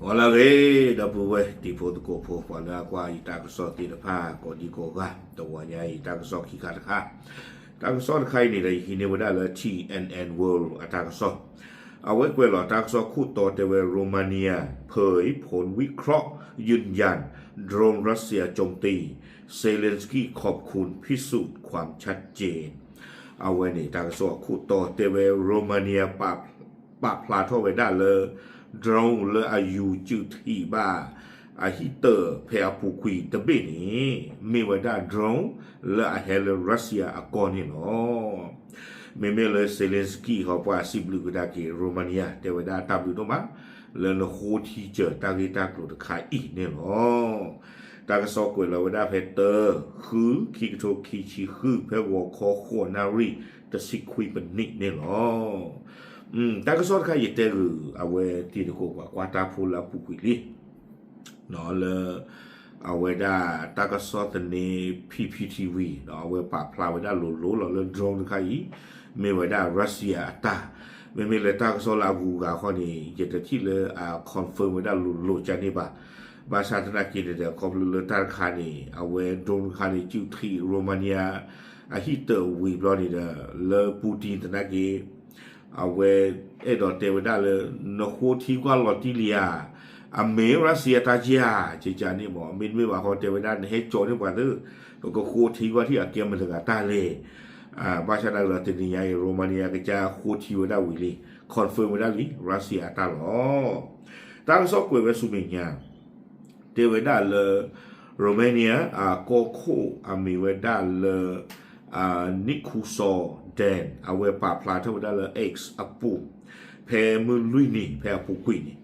အိၣ်လၢအဂ့ၤ ဒီပုၢ်ဝဲၢ်တံၤဖိသကိးဖိ ပှၤလၢအကွၢ်ယတၢ်ကစီၣ်သ့ၣ်တဖၣ် ကိးဒံကိးဂၤ, တဝီညါအံၤ တၢ်ကစီၣ်ခံခါတခါ, တၢ်ကစီၣ်တခါအံၤန့ၣ်ဒီး ယဟံးန့ၢ်ဝဲဒၣ်လၢ T N N World အတၢ်ကစီၣ်, အဝဲကွဲးလီၤတၢ်ကစီၣ်ခိၣ်တီတဲဝဲ Romania เผยผลวิเคราะห์ยืนยัน drone Russia โจมตี Zelensky ขอบคุณพิสูจน์ความชัดเจน အဝဲန့ၣ် တၢ်ကစီၣ်အခိၣ်တီတဲဝဲ Romania ပာ်ဖျါထီၣ်ဝဲဒၣ်လၢ drone လၢအယူၤစုၣ်ထံၣ်ဘၣ် အဟံၣ်တၢၣ်ဖဲအပူၤကွံာ်တဘ့ၣ်န့ၣ် မ့ၢ်ဝဲဒၣ် drone လၢအဟဲလၢ Russia အကီၢ်န့ၣ်လီၤ. မ့မ့ၢ်လၢ Zelensky ဟီ ပှၤစံးဘျုးကဒါက့ၤ Romania တဲဝဲဒၣ်တၢ်ဘျုးဒိၣ်မး လၢနဃိထံစၢၤတၢ်ဂ့ၢ်တၢ်ကျိၤတခါအံၤန့ၣ်လီၤ. တၢ်ကစီၣ်ကွဲးလီၤဝဲဒၣ်ဖဲတၢ ဃု ခံကထိခံဆံဃု ဖဲဂီၤခီဃိးနၣ်ရံၣ် တဆံခွံပနံၣ်န့ၣ်လီၤ. တၢ်ကစီၣ်တခါယတဲဂုာ် အဝဲတံၤသကိးပှၤကွၢ်တၢ်ဖိလၢအပူၤကွံာ်လံ လၢ အဝဲဒၣ်တၢ်ကစီၣ်သန့ P P T V အဝဲပာ်ဖျါဝဲဒၣ်လိၤလိၤလီၤလၢ drone တခါအံၤ မ့ၢ်ဝဲဒၣ် Russia အတၢ်, မ့မ့ၢ်လၢတၢ်ကစီၣ်လၢအဂုၤအဂၤဃီန့ၣ် ယတထံၣ်လၢအ confirm ဝဲဒၣ်လိၤလိၤကန့ၣ်ဘၣ်. ဘၣ်ဆၣ်သနာ်က့န့ၣ်ဒီး ခီဖျိလၢတၢ်တခါန့ၣ် အဝဲ drone တခါန့ၣ် စုၣ်ထံၣ် Romania အဟံၣ်တၢၣ်ဝံၤဘျီန့ၣ်ဒီး လၢ Putin သနာ်က့ အဝဲအဲၣ်ဒိးတဲဝဲဒၣ်လၢ နဃိထံကွၢ်လီၤတံၢ်လံဧါ, အမ့ၢ် Russia တၢ်ဧါ, ကကန့ၣ်မ့ၢ် မ့တမ့ၢ်ဘၣ်ဃီတဲဝဲဒၣ် နဟဲကၠီန့ၢ်ပှၤသ့, ပကဃိထံကွၢ်ထံၣ်အကဲမတၤတဂၤတၢ်လဲၣ်. ဘၣ်ဆၣ်ဒၣ်ဒီးတနံၤညါအံၤ Romania ကစၢ်ဃိထံဝဲဒၣ်ဝံၤလံ, confirm ဝဲဒၣ်လံ Russia အတၢ်လီၤ. တၢ်ကစီၣ်ကွဲးဝဲဆူမဲာ်ညါ တဲဝဲဒၣ်လၢ Romania အကီၢ်ခိၣ်အမံၤဝဲဒၣ်လၢ Nicușor Dan အဝဲပာ်ဖျါထီၣ်ဝဲဒၣ်လၢ X အပူၤ ဖဲမုၢ်လွံၢ်နံၤ ဖဲအပူၤကွံာ်န့ၣ်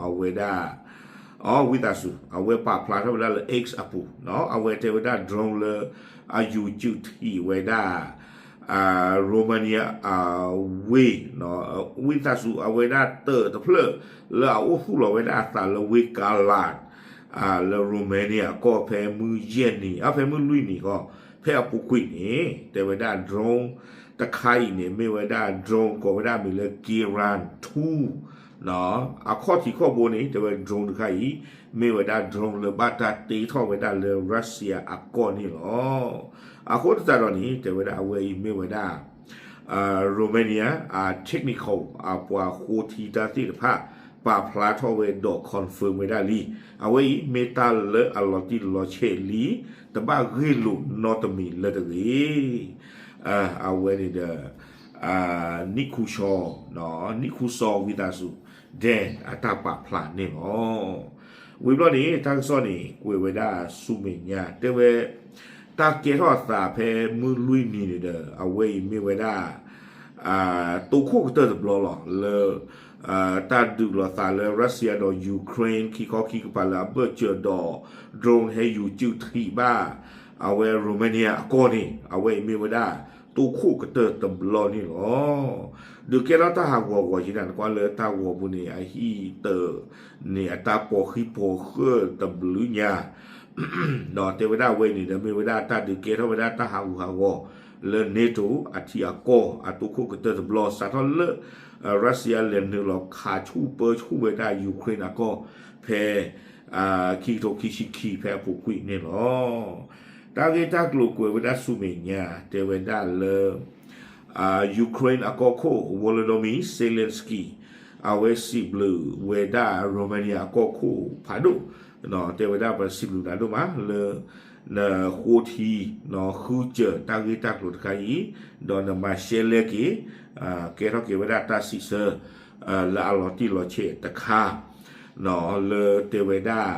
အဝဲဒၣ် အဝံသးစူၤ အဝဲပာ်ဖျါထီၣ်ဝဲဒၣ်လၢ X အပူၤ အဝဲတဲဝဲဒၣ် drone လၢအယူၤစုၣ်ထံၣ်ဝဲဒၣ် Romania အဝ့ၢ် ဝံသးစူၤ အဝဲဒၣ်တၢၣ်တဖျၢၣ် လၢအအိၣ်သူၣ်လီၤဝဲဒၣ်အသးလၢဝ့ၢ် Galați လၢ Romania အကီၢ်ဖဲမုၢ်ယဲၢ်နံၤ အဖဲမုၢ်လွံၢ်နံၤဃီ ဖဲအပူၤကွံာ်န့ၣ် တဲဝဲဒၣ် drone တခါအံၤန့ၣ် မ့ၢ်ဝဲဒၣ် drone ကိးဝဲဒၣ်မံၤလၢ Kiran two အခီၣ်ထံးခီၣ်ဘိန့ၣ် တဲဝဲ drone တခါအံၤ မ့ၢ်ဝဲဒၣ် drone လၢဘၣ်တၢ်တ့ထီၣ်ဝဲဒၣ်လၢ Russia အကီၢ်န့ၣ်လီၤ. အဃိသတးဒီးန့ၣ် တဲဝဲဒၣ်အဝဲအံၤမ့ၢ်ဝဲဒၣ် Romania အ technical အပှၤဃိထံတၢ်သ့ၣ်တဖၣ် ပာ်ဖျါထီၣ်ဝဲဒီး confirm ဝဲဒၣ်လံ. အဝဲအံၤမ့ၢ်တၢ်လၢအလီၤတံၢ်လီၤဆဲးလံ, တဘၣ်ဂ့ၢ်လိာ်နီတမံၤလၢၤတဂ့ၤ. အဝဲန့ၣ်ဒီး Nicușor, Nicușor ဝံသးစူၤ Dan အတၢ်ပာ်ဖျါန့ၣ်လီၤ. ဝံၤဘျီန့ၣ် တၢ်ကစီၣ်န့ၣ် ကွဲးဝဲဒၣ်ဆူမဲာ်ညါ တဲဝဲ တၢ်ကဲထီၣ်အသးဖဲမုၢ်လွံၢ်နံၤန့ၣ်ဒီး အဝဲအံၤမ့ၢ်ဝဲဒၣ် တိခိၣ်ကတၢၢ်တဘျီလီၤ လၢ တၢ်ဒုးလိာ်သးလၢ Russia ဒီး Ukraine ခံခီခံကပၤလၢအဘၢၣ်စၢၤဒီး drone ဟဲယူၤစုၣ်ထံၣ်ဘၣ် အဝဲ Romania အကီၢ်န့ၣ် အဝဲအံၤမ့ၢ်ဝဲဒၣ် တိခိၣ်ကတၢၢ်တဘျီန့ၣ်လီၤ. ဒုးကဲထီၣ်တၢ်ဟးဂီၤဂီၤယံၤဒၣ် နကွၢ်လၢတၢ်ဂီၤပူၤန့ၣ် အဟံၣ်တၢၣ်န့ၣ် အတၢ်ပိာ်ဃံပိာ်ဃၢၣ်တဘျုးညါ ဒီးတဲဝဲဒၣ်အဝဲအံၤန့ၣ်ဒီး မ့ၢ်ဝဲဒၣ်တၢ်ဒုးကဲထီၣ်ဝဲဒၣ်တၢ်ဟးဂူာ်ဟးဂီၤ လၢ NATO အထံအကီၢ် အတိခိၣ်ကတၢၢ်တဘျီ စးထီၣ်လၢ Russia လဲၤနုာ်လီၤခးဆူၣ်ပၢဆူၣ်ဝဲဒၣ် Ukraine အကီၢ် ဖဲ ခံကထိခံဆံခံ ဖဲအပူၤကွံာ်န့ၣ်လီၤ. တၢ်ဂ့ၢ်တၢ်ကျိၤကွဲးဝဲဒၣ်ဆူမဲာ်ညါ တဲဝဲဒၣ်လၢ Ukraine အကီၢ်ခိၣ် Volodymyr Zelensky အဝဲစံးဘျုးဝဲဒၣ် Romania အကီၢ်ခိၣ်ဖးဒိၣ် တဲဝဲဒၣ်ပစံးဘျုးနၤဒိၣ်မးလၢ နဃိထံ ဃုစၢၤတၢ်ဂ့ၢ်တၢ်ကျိၤတခါအံၤ ဒီးနမၤရှဲလဲက့ၤ ကဲထီၣ်က့ၤဝဲဒၣ်တၢ်စံးဆၢ လၢအလီၤတံၢ်လီၤဆဲးတခါ လၢတဲဝဲဒၣ်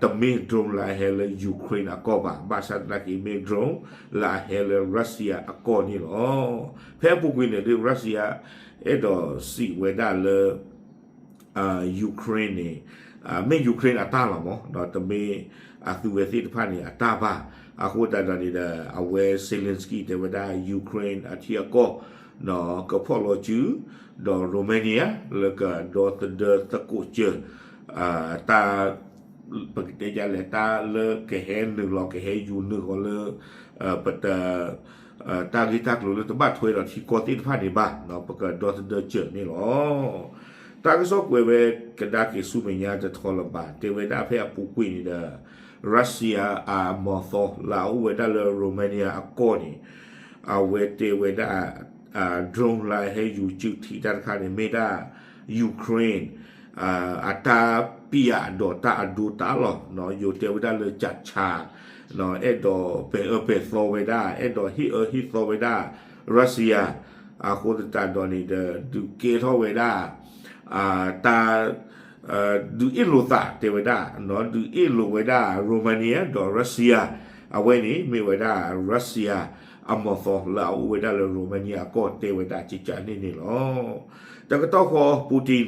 တမ့ၢ် drone လၢအဟဲလၢ Ukraine အကီၢ်ဘၣ်, ဘၣ်ဆၣ်သနာ်က့မ့ၢ် drone လၢအဟဲလၢ Russia အကီၢ်န့ၣ်လီၤ. ဖဲအပူၤကွံာ်န့ၣ်ဒ် Russia အဲၣ်ဒိးစံးဝဲဒၣ်လၢ Ukraine န့ၣ် မ့ၢ် Ukraine အတၢ်လီၤမး ဒီးတမ့ၢ်အသုဝဲသ့ၣ်တဖၣ်န့ၣ်အတၢ်ဘၣ်. အဃိသတးဒီးန့ၣ်ဒီး အဝဲ Zelensky တဲဝဲဒၣ် Ukraine အထံအကီၢ် ကဖီၣ်လီၤစု ဒီး Romania လၢကဒီသဒၢသကိးစၢၤ တၢ် ပကတဲဒ်လဲၣ် တၢ်လၢကဟဲနုာ်လီၤ ကဟဲယူၤနုာ်ဃီၤလၢ ပတ တၢ်ဂ့ၢ်တၢ်ကျိၤလၢတဘၣ်ထွဲဒီးထံကီၢ်သ့ၣ်တဖၣ်န့ၣ်ဘၣ် ပကဒီသဒၢစၢၤန့ၣ်လီၤ. တၢ်ကစီၣ်ကွဲးဝဲကဒါက့ၤဆူမဲာ်ညါတထီလၢၤဘၣ်, တဲဝဲဒၣ်ဖဲအပူၤကွံာ်န့ၣ်ဒီး Russia အမီၤသီလၢအအိၣ်ဝဲဒၣ်လၢ Romania အကီၢ်န့ၣ် အဝဲတဲဝဲဒၣ် drone လၢအဟဲယူၤစုထံးတၢ်တခါန့ၣ် မ့ၢ်ဒၣ် Ukraine အတၢ်ပျးဒီးတၢ်အဒိတၢ်လီၢ်, ယိၤတဲဝဲဒၣ်လၢ ကၠးဆး အဲၣ်ဒိးပဲာ်အၢပဲာ်သီဝဲဒၣ်, အဲၣ်ဒိးဟ့ၣ်အၢဟ့ၣ်သီဝဲဒၣ် Russia, အဃိသတးဒီးန့ၣ်ဒီး ဒုးကဲထီၣ်ဝဲဒၣ် တၢ် ဒုးအ့ၣ်လိာ်သးတဲဝဲဒၣ်, ဒုးအ့ၣ်လိာ်ဝဲဒၣ် Romania ဒီး Russia, အဝဲန့ၣ်မ့ၢ်ဝဲဒၣ် Russia အမီၤသီလၢအအိၣ်ဝဲဒၣ်လၢ Romania အကီၢ်တဲဝဲဒၣ်ကကန့ၣ်န့ၣ်လီၤ. တကတီၢ်ဃီ Putin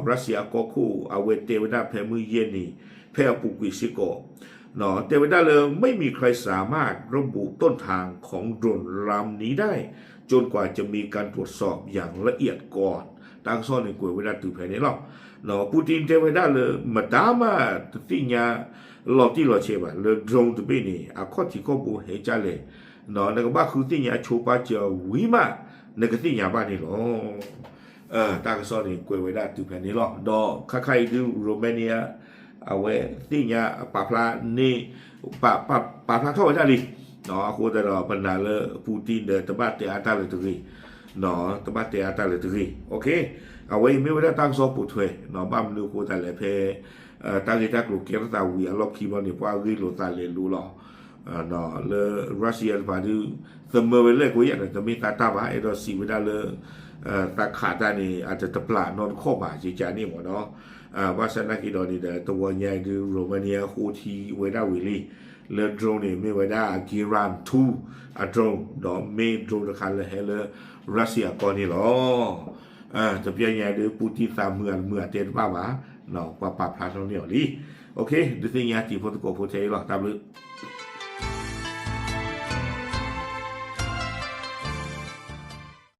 Russia ကီၢ်ခိၣ် အဝဲတဲဝဲဒၣ်ဖဲမုၢ်ယဲၢ်နံၤ ဖဲအပူၤကွံာ်စ့ၢ်ကီး တဲဝဲဒၣ်လၢ ไม่มีใครสามารถระบุต้นทางของโดรนลำนี้ได้ จนกว่าจะมีการตรวจสอบอย่างละเอียดก่อน တၢ်ကစီၣ်န့ၣ်ကွဲးဝဲဒၣ်တုၤဖဲန့ၣ်လီၤ. Putin တဲဝဲဒၣ်လၢ မတၤမးတသ့ၣ်ညါလီၤတံၢ်လီၤဆဲးဘၣ် လၢ drone တဘ့ၣ်န့ၣ် အခီၣ်ထံးခီၣ်ဘိဟဲကၢ်လဲၣ်, နကဘၣ်ဃုသ့ၣ်ညါဆိပာ်စၢၤဝံၤမး နကသ့ၣ်ညါဘၣ်န့ၣ်လီၤ. တၢ်ကစီၣ်န့ၣ်ကွဲးဝဲဒၣ်တုၤဖဲန့ၣ်လီၤ. ဒီးခါခါအံၤဒုး Romania အဝဲသ့ၣ်ညါ ပာ်ဖျါန့ၣ် ပာ်ဖျါထီၣ်ဝဲဒၣ်လံ. အဃိသတးဒီးပနာ်လၢ Putin ဒီးတဘၣ်တဲအါတၢ်လၢၤတဂ့ၤ, တဘၣ်တဲအါတၢ်လၢၤတဂ့ၤ. အဝဲအံၤမ့ၢ်ဝဲဒၣ်တၢ်ကစီၣ်ပိာ်ထွဲ ဘၣ်မနုၤအဃိသတးလဲၣ် ဖဲ တၢ်ဂ့ၢ်တၢ်ကျိၤကဲထီၣ်သးဝံၤအလီၢ်ခံဘျီန့ၣ် ပှၤဂ့ၢ်လိာ်သးလဲၤလိာ်လီၤ. လၢ Russia တဖၣ်ဒုး သမၢဝဲလၢကိးယၤဒီး တမ့ၢ်သးတၢ်ဘၣ် အဲၣ်ဒိးစံးဝဲဒၣ်လၢ သးခးတၢ်န့ၣ် အတတပျၢ်နီတခီၣ်ဘၣ် ကကန့ၣ်မ့ၢ်နီၤ. ဘၣ်ဆၣ်နာ်က့ၤဒီးန့ၣ်ဒီး တဝီညါအံၤဒုး Romania ဃိထံဝဲဒၣ်ဝံၤလံ လၢ drone န့ၣ် မ့ၢ်ဝဲဒၣ် Geran two အ drone ဒီးမ့ၢ် drone တခါလၢဟဲလၢ Russia အကီၢ်န့ၣ်လီၤ. တပျဲညါဒုး Putin သးမုာ်အတမုာ်အတဲတဘၣ်ဘၣ်, ပှၤပာ်ဖျါထီၣ်န့ၢ်အီၤလံ. ဒုးသ့ၣ်ညါတံၤဖိသကိးဖိထဲအံၤလီၤ. တၢ်ဘျုး